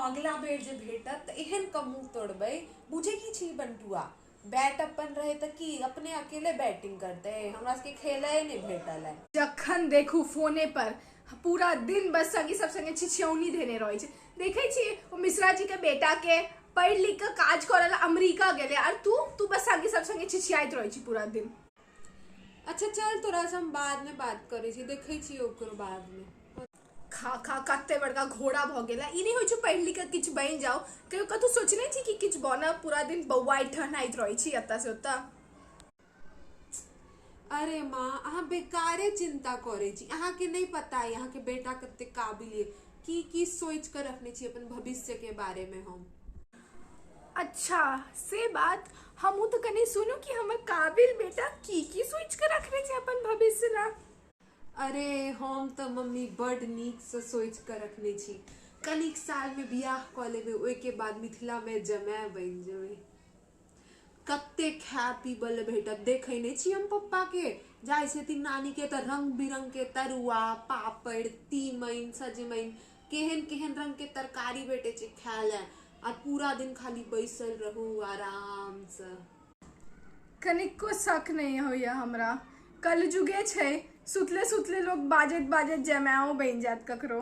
अगिला बेर जे भेटत तऽ एहन कऽ मुँह तोड़बै। बुझै की छी बंटुआ, बैट अपन रहै तऽ की अपने अकेले बैटिंग करतै? हमरा सबके खेलए नहि भेटल है। जखन देखू फोने पर पूरा दिन बस संगी सब संगे छिछियौनी धेने रहै छै। देखै छी ओ मिश्रा जी के बेटा के पढ़ि लिख के काज करऽ ला अमेरिका गेलै, आर तू तू बस संगी सब संगे छिछियाइत रहै छी पूरा दिन। अच्छा चल, तोरा से हम बाद में बात करै छी, देखै छी ओकरो बाद में। खा खा कते बड़का घोड़ा भऽ गेल। ई नहि होइ छै पढ़ि लिख कऽ किछु बनि जाउ। कहियो कतहु सोचने छी कि किछु बनब? पूरा दिन बौआइत ठहनाइत रहै छी एतऽ से ओतऽ। अरे माँ, अहाँ बेकारे चिंता करै छी। अहाँके नहि पता अइ अहाँके बेटा कते काबिल अइ, की की सोचि कऽ रखने छी अपन भविष्य के बारे में हम। अच्छा से बात, हमहूँ तऽ कनि सुनू कि हमर काबिल बेटा की की सोचि कऽ रखने छै अपन भविष्य ला। अरे हम तऽ मम्मी बड्ड नीकसँ सोचि कऽ रखने छी। कनिक सालमे बियाह कऽ लेबै, ओहिके बाद मिथिलामे जमाय बनि जेबै। कते खाय पीबऽ लए भेटत। देखै नहि छी हम पप्पाके, जाइ छथिन नानीके तऽ रंग बिरंगके तरुआ, पापड़, तीमन, सजमनि, केहन केहन रंगके तरकारी भेटै छै खाय लए, आ पूरा दिन खाली बैसल रहू आरामसँ। कनिको शक नहि होइए हमरा, कलजुगे छै, सुतले सुतले लोक बाजैत बाजैत जमाओ बनि जायत ककरो।